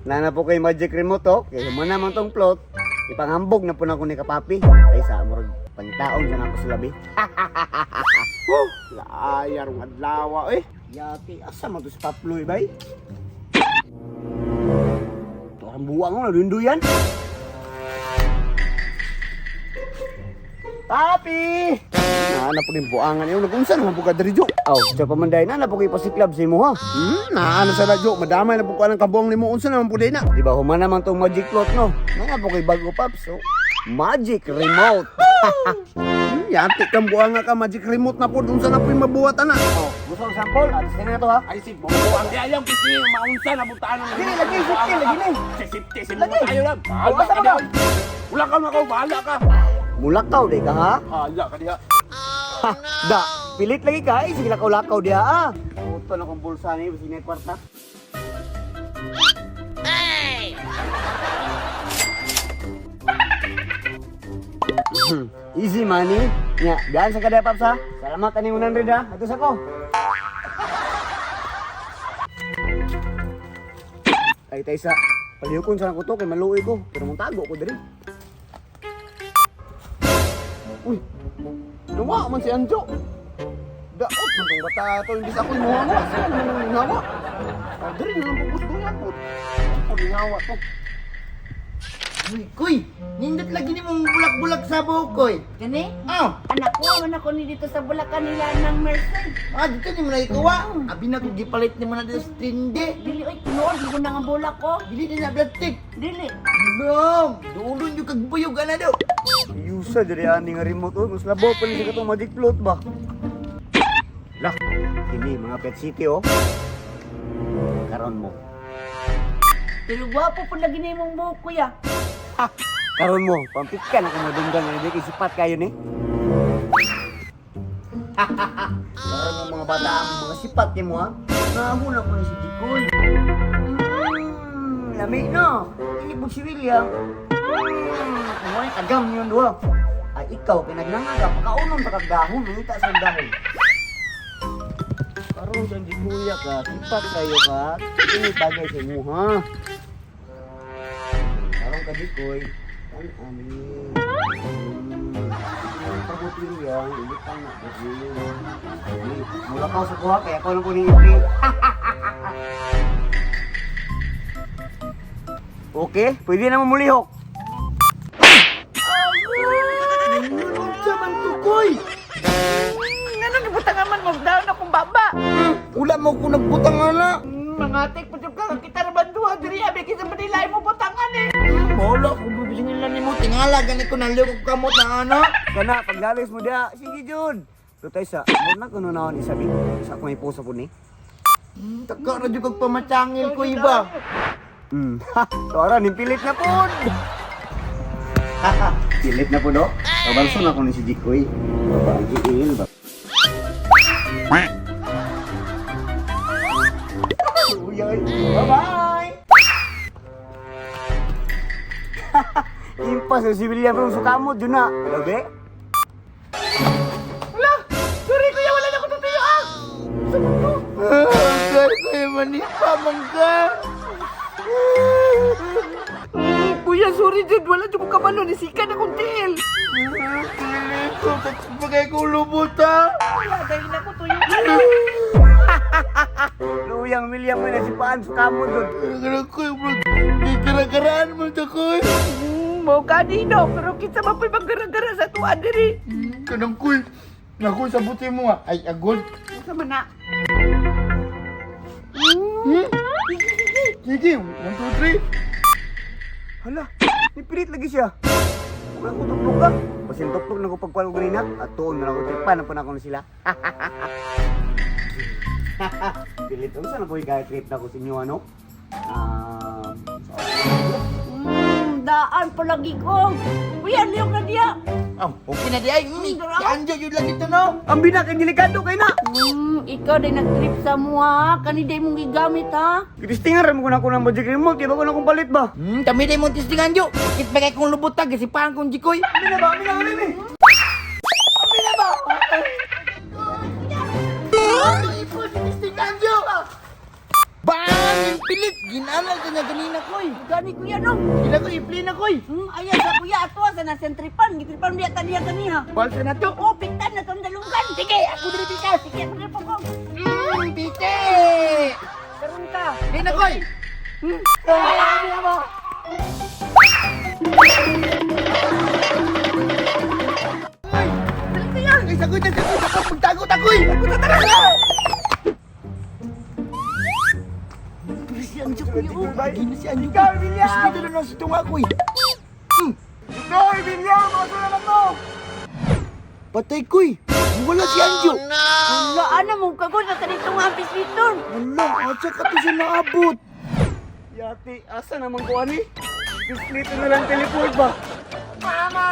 Nana po kay Magic Remote oh. Kay mo naman tong plot. Ipanghambog na po na ko ni Kapapi. Kay sa murag pangtaon sa nako sa labi. Huh, laaya rong adlaw eh. Yati, asa man to si Paploy bay? Parang buwang mo, nadunduyan. Papi! Naa na po ning buangan iyo nagunsa naman po ka diri Jo. Aw, sa pamanday na, napo kay pasiklab sa imo ha. Naa na sa radyo, madamay na po ko ang kabuang nimo unsa naman po na. Di ba human naman tong magic cloth no? Naa po kay bago paps oh. Magic remote. Yati kang buanga ka magic remote na po unsa na po yung mabuhat ana. Oh, gusto kong sample? Alis na to ha. Ay, si buang di ayaw kasi maunsa na buntaan ng Dili lagi safety lagi ni. Si safety si Lagi. tayo lang. Oh, asa ka ba? Wala ka makaw, bahala ka. Mulakaw day ka ha. Bahala ka diha. Ha, da, pilit lagi ka eh, sige lakaw-lakaw diha ah. Puto na kong bulsa ni, bisig na yung kwarta. Easy money. Nya, gaan sa kada paps ha. Salamat ani 100 ha. Ato sa ko. Ay tay sa palihukon sa ko to kay maluoy ko, pero mong tago ko diri. Uy. Duwa man si Anjo. Daot man tong bata to imbis ako imuha mo. Sila naman ang ngawa. Ah, diri na lang po gusto niya po. Ako ngawa to. Uy, kuy, nindot lagi ni mong bulak-bulak sa buhok, kuy. Kani? Ah, Anak ko, anak ko ni dito sa Bulacan nila ng Mercy. ah, dito ni mo na ikuha. Abi na kung gipalit ni mo na dito sa tinde. Dili oy, tinuod ko na nga bulak ko. Dili na na plastic. Dili. No, dulo nyo kag buyog ana do. Yusa diri ani nga remote oh, mas labaw pa ni sa katong magic float ba. Lah, kini mga pet city oh. Karon mo. Pero gwapo po lagi ni mong buhok kuya. Ha, karon mo, pampit ka na kung madunggan nga di kay sipat kayo ni. Karon mo mga bata, ang mga sipat ni mo ha. Nahula ko ni si Jikoy. Lami no. Ini po si William. Mo tagam niyon duha. Ay ikaw pinagnanga ka pakaunon sa kag dahon, nangita sa dahon. Karon sa Jikoy ka, sipat kayo ka. Ini bagay sa imo ha. Karon ka Jikoy, ang ani. Pabuti niya, ibutang na diri. Mula ka sa kuha kaya ako lang kuning ipli. Okay, pwede na mamulihok. Unsa man to, kuy? Ngano gibutang man mo down akong baba. Wala mo ko nagbutang ana. Mga tek pa jud ka kita ra man duha diri abi kinsa man nila mo butangan eh. Wala ko bibisingilan nimo tingala gani ko nalihok og kamot na ana. Kana, paglalis mo diha, sige Jun. Pero tayo sa, muna ko naon isabi. Sa akong iposa po ni. Taka ra jud kag pamatsangil kuy ba. Ha, so aron, pilit na po. Pilit na po do. Kabalson ako ni si Jikoy. Babagiin ba? Bye-bye! Impas na si William from Sukamot, yun na. Gabi? Wala. Sorry kuya, wala na ko tutuyo ah. Ah, kuy manipa man ka. Kuya, sorry jud, wala jud ko kabalo ni sikan akong tiil. Dili ko bagay ko lubot ha. Wala dahil na ko tuyo. Luyang William mo na si Paan Sukamot dun. Gara kuy bro, gigara-garaan mo to kuy. Mo kanino, pero kinsa man po'y maggara-gara sa tuwa diri. Kanang kuy, naku sabuti mo ah. Ay agod. Unsa man na? Sige, 1, 2, 3. Hala, nipilit lagi siya. Wala ko tuktok ka. Basin tuktok na ko pagkuhan ko ganina. At tuon na lang ko tripan na po na ako na sila. Pilit. Unsa na po yung trip na ko sa inyo, ano? Daan palagi ko. Kuya, liyok na diya. Ah, okay na di ay. Anjo yun lagi to no. Ang binak, ang delikado kay na! Ikaw day nag-trip sa mua. Kani day mong gigamit ha. Kristingan rin mo ko na ko ng magic remote. Kaya ba ko na kong palit ba? Kami day mong testingan jo. Kit bagay kong lubot ta, gisipahan kong jikoy. Abi na ba? Abi na, abi na! Abi na ba? Bang! Pilit, ginanal ka niya ganina, koy. Gani kuya no. Gila ko, ipli na, koy. Ayan sa kuya ato sa nasa tripan, gitripan biya taniya kaniha. Balsa na to. Oh, pitan na tong dalunggan. Sige, ako diri pita. Sige, ako diri pugong. Pite! Karon ka. Di na, koy. Wala mo. Koy! Dali ko yan! Ay, sagoy na, sagoy! Tapos magtago, tagoy! Tago na talaga! Pero si Anjo, kuya, oh. Lagi na si Anjo. Ikaw, William! Mas dito na lang si Tunga, kuy. Ikaw, William! Asa naman to? Patay, kuy. Wala si Anjo. Wala ana mo kagod na kanitong nga bisliton. Wala, asa ka to siya naabot? Yati, asa naman ko ani? Bislito na lang teleport ba? Mama!